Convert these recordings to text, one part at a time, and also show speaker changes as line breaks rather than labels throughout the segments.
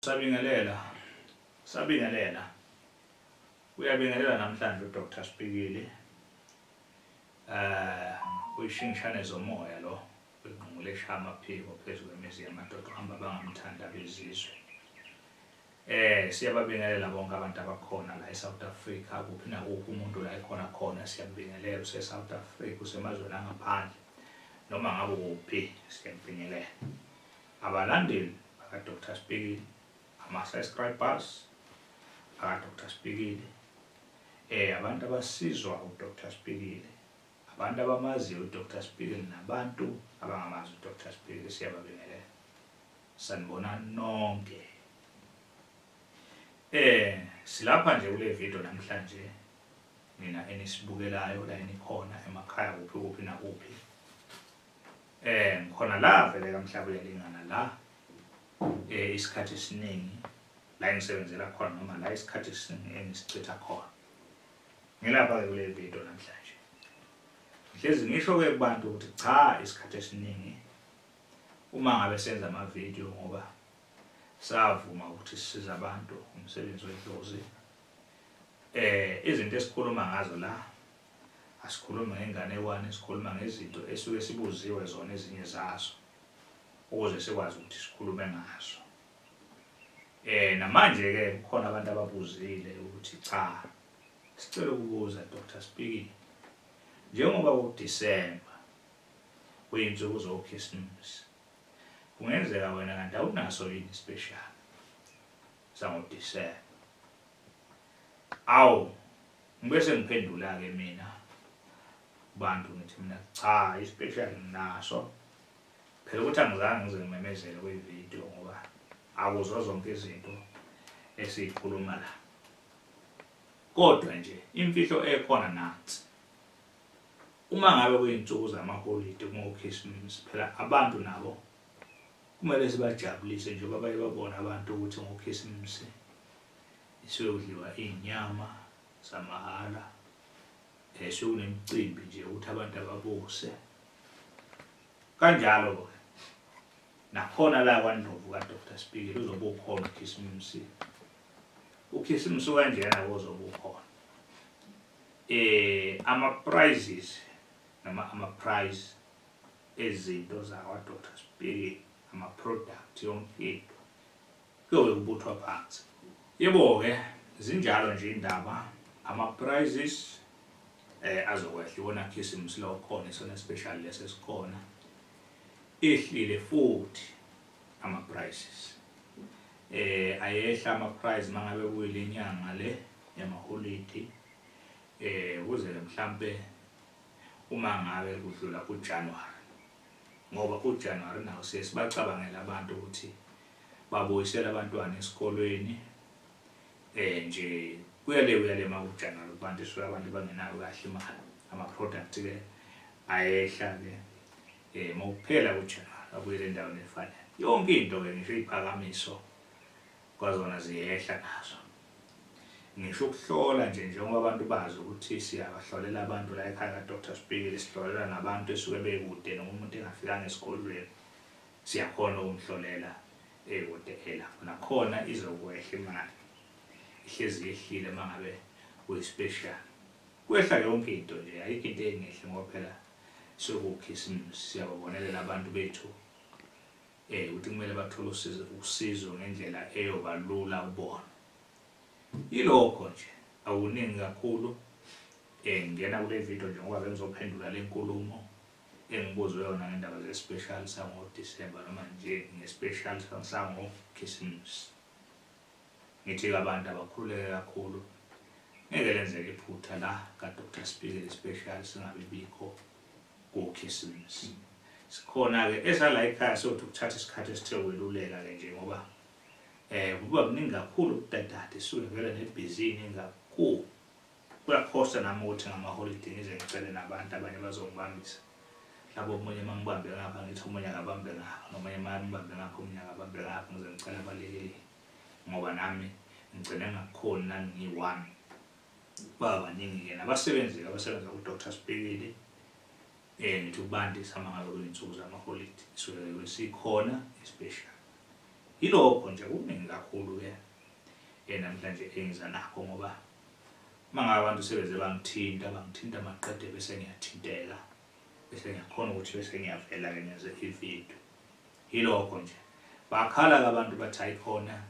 Sabingelela, sabingelela. Uyabingelela namhlanje uDr Spikili. Uyishingishane zomoya lo, uyinqungule eshaya amaphiko phezu kwemizi yamadoda uhamba bangamthanda bezizwe. Siyababingelela bonke abantu abakhona la eSouth Africa, kuphi nakuphi umuntu la ekhona khona siyabingelela, use-South Africa, usemazweni angaphandle, noma ngabe kuphi siyabingelela. Abalandeli baka Dr Spikili, ama-subscribers aka Dr Spikili, abantu abasizwa uDr Spikili, abantu abamaziyo uDr Spikili nabantu abangamazi uDr Spikili, siyababingelela. Sanibona nonke. Silapha nje kule video namhlanje, nina enisibukelayo la enikhona emakhaya kuphi kuphi nakuphi. Ngikhona la vele kaMhlaba uyalingana la. Isikhathi esiningi la engisebenzela khona noma la isikhathi esiningi engisichitha khona. Ngilapha ke kule video namhlanje. Ngihlezi ngisho ke kubantu ukuthi cha, isikhathi esiningi uma ngabe senza ama video ngoba savuma ukuthi sisize abantu umsebenzi wedlozi. Izinto esikhuluma ngazo la asikhuluma ngenganekwane, sikhuluma ngezinto esuke sibuziwe zona ezinye zazo ukuze sikwazi ukuthi sikhulume ngazo. Namanje ke kukhona abantu ababuzile ukuthi cha, sicela ukubuza Dr Spikili, njengoba kuDisemba kuyinsuku zoKhisimusi, kungenzeka wena kanti awunaso yini special sangoDisemba? Awu, ngibese ngiphendula ke mina kubantu ngithi mina cha, ispecial nginaso. Phela ukuthi angizange ngize ngimemezele kwivideo ngoba akuzo zonke izinto esikhuluma la. Kodwa nje imfihlo ekhona nansi. Uma ngabe kuyinsuku zamaholide ngoKhisimusi, phela abantu nabo kumele sibajabulise njengoba baye babona abantu ukuthi ngoKhisimusi isiyodliwa inyama zamahhala, sekunemicimbi nje ukuthi abantu ababuse. Kanjalo ke nakhona la kwaNdlovu kaDr Spikili uzobe ukhona uKhisimusi. UKhisimusi kanjena uzobe ukhona. Ama prizes noma ama prize ezinto zakwa Dr Spikili, ama product yonke into kuyobe kubuthwa phansi. Yebo ke zinjalo nje indaba, ama prizes azokwehla iwona Khisimusi lo khona, isona special lesi esikhona. Ehlile futhi ama prices. Ayehla ama price mangabe kuyilenyanga le yamaholidi, ukuze mhlambe uma ngabe kudlula kuJanuary, ngoba kuJanuary nawo siye sibacabangela abantu ukuthi babuyisela abantwana esikolweni. Nje kuyale makuJanuary kubantu isuke abantu bangenayo kahle imali, ama product ke ayehla ke mawuphela kuJanuary abuyele endaweni efanele. Yonke into ke ngisho iphakamiso kwazona ziyehla nazo. Ngisho ukuhlola nje njengoba abantu bazi ukuthi siyabahlolela abantu la ekhaya kaDr Spikili, sihlolela nabantu esuke bekude noma umuntu engafikanga esikolweni siyakhona ukumhlolela ekude elapho, nakhona izokwehla imali, ihlezi yehlile mangabe kuyispecial. Kwehla yonke into nje, ayikho into engehli ngoba phela sekukhisimusi, siyababonelela abantu bethu ukuthi kumele bathole usizo ngendlela eyoba lula kubona. Yilokho nje, akuningi kakhulu. Ngingena kule video nje ngoba bengizophendula le nkulumo engibuzwe yona ngendaba ze-special sangoDisemba noma nje nge-special sangoKhisimusi. Ngithi abantu abakhululeke kakhulu, ngeke lenzeke iphutha la kaDr Spikili special singabe bikho kuKhisimusi. Sikhona ke esala ekhaya sokuthi ukuthatha isikhathi esithe weluleka ke nje ngoba kuba kuningi kakhulu ukudadada, isuke vele nebhizinisi kakhulu. Kuyakhosta nami ukuthi ngamaholide ngize ngicele nabantu abanye bazongibambisa. Labo omunye mangibambe ngapha ngithi omunye akabambe ngapha, nomunye mangibambe ngapha omunye akabambe ngapha, ngize ngicele abalekele ngoba nami ngigcine ngakhona nami ngiyi-one. Baba baningi ke nabasebenzi abasebenza kuDr Spikili. Ngithi ukubandisa mangabe kuyinsuku zamaholide isuke sikhona especial. Yilokho nje kuningi kakhulu-ke namhlanje engiza nakho, ngoba mangabe abantu sebeze bangithinta maqede bese ngiyathinteka, bese ngiyakhona ukuthi bese ngiyavela-ke ngenze ividiyo. Yilokho nje. Bakhala-ke abantu bathi hayi khona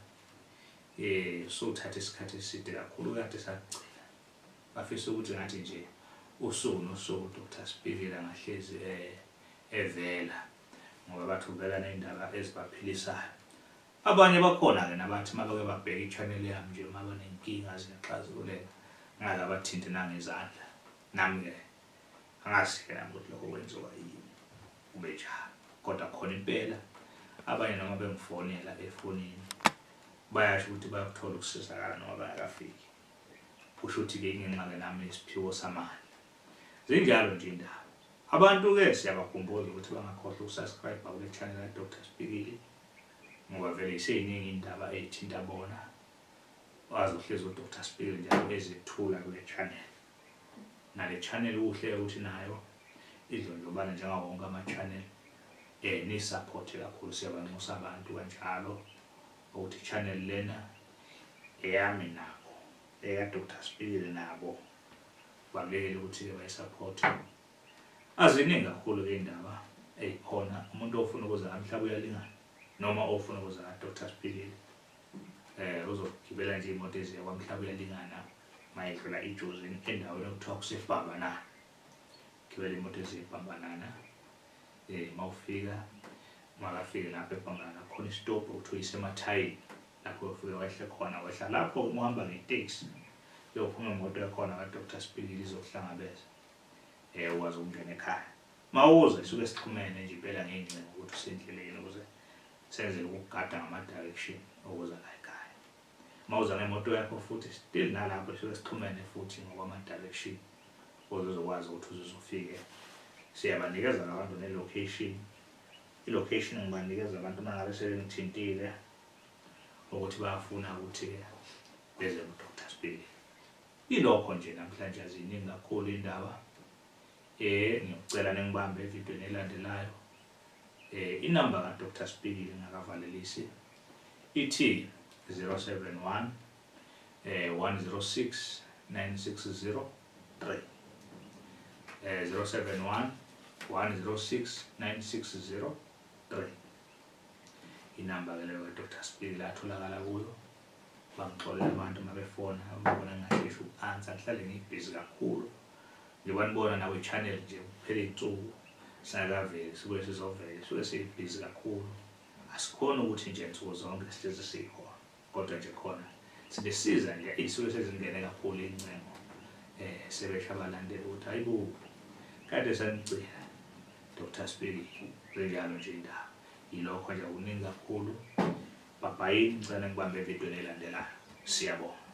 sothatha isikhathi eside kakhulu kade sagcina. Bafisa ukuthi ngathi nje usuku nosuku Dr. Spikili angahlezi evela, ngoba bathi uvela ney'ndaba ezibaphilisayo. Abanye bakhona-ke nabathi mabake babheke i-channel yami nje uma banenkinga ziyaxazululeka, ngake abathinte nangezandla. Nami-ke angazi-ke nami ukuthi lokho kwenziwa yini, kube njalo. Kodwa khona impela abanye noma bengifonela efonini bayasho ukuthi bayakuthola ukusizakala noma bangakafiki. Kusho ukuthi-ke ingenxa-ke nami isiphiwo samandla. Zinjalo nje indaba. Abantu-ke siyabakhumbuza ukuthi bangakhohlwa ukusubscribe kule channel ka-Dr. Spikili, ngoba vele iseyiningi indaba eyithinta bona. Wazohlezi uDr. Spikili njalo ezethula kule channel. Nale channel kuhle ukuthi nayo idlondlobane njengawo wonke ama-channel, ni-support kakhulu. Siyabanxusa abantu kanjalo ukuthi channel lena eyami nabo, eka Dr. Spikili nabo, kubalulekile ukuthi-ke bayisupport. Aziningi kakhulu-ke indaba ey'khona. Umuntu ofuna ukuza kaMhlabuyalingana noma ofuna ukuza ka-Dr. Spikili uzogibela nje imoto eziya kwaMhlabuyalingana mayedlula iJozini endaweni okuthiwa kuseBhambanana. Gibela imoto eziya eBhambanana, mawufika ungakafiki lapho eBhambanana khona isitobhu okuthiwa isemathayini, lapho ufike wehle khona. Wehla lapho uma uhamba ngeteksi uyophuma imoto yakhona ka-Dr. Spikili izokuhlangabeza, ukwazi ukungena ekhaya. Mawuza isuke sixhumene nje impela ngey'ngcingo ukuthi usendleleni, ukuze senzele ukugada ngama-direction ukuza la ekhaya. Mawuza ngemoto yakho futhi still nalapho suke sixhumene futhi ngokwama-direction ukuze uzokwazi ukuthi uzufike. Siyabanikeza abantu ne-location. I-location ngibanikeza abantu uma ngabe sebengithintile ukuthi bayafuna ukuthi-ke beze ku-Dr. Spikili. Ilokho nje namhlanje, aziningi kakhulu indaba. Ngiyocela ningibambe evidweni elandelayo. Inamba ka-Dr. Spikili ngakavalelisi ithi 071 106 9603, 071 106 9603 inamba ke leyo ka-Dr. Spikili atholakala kuyo. Bangixolela abantu uma befona babona ngingasheshi uku-answer, ngihlale ngibhizi kakhulu. Njengoba nibona nawe i-channel nje kuphela iy'nsuku singakaveli, sibuye sizovela, suke sibhizi kakhulu. Asikhoni ukuthi nje nsuku zonke sihlezi sikhona, kodwa nje khona sibesiza nje iy'suke sezingene kakhulu iy'ncingo, sebesho abalandeli ukuthi hayibo kade sanigcina Dr. Spikili. Zinjalo nje indaba. Yilokho nje, kuningi kakhulu. Bhabhayini, ngicela ngibambe evidweni elandelayo. Siyabonga.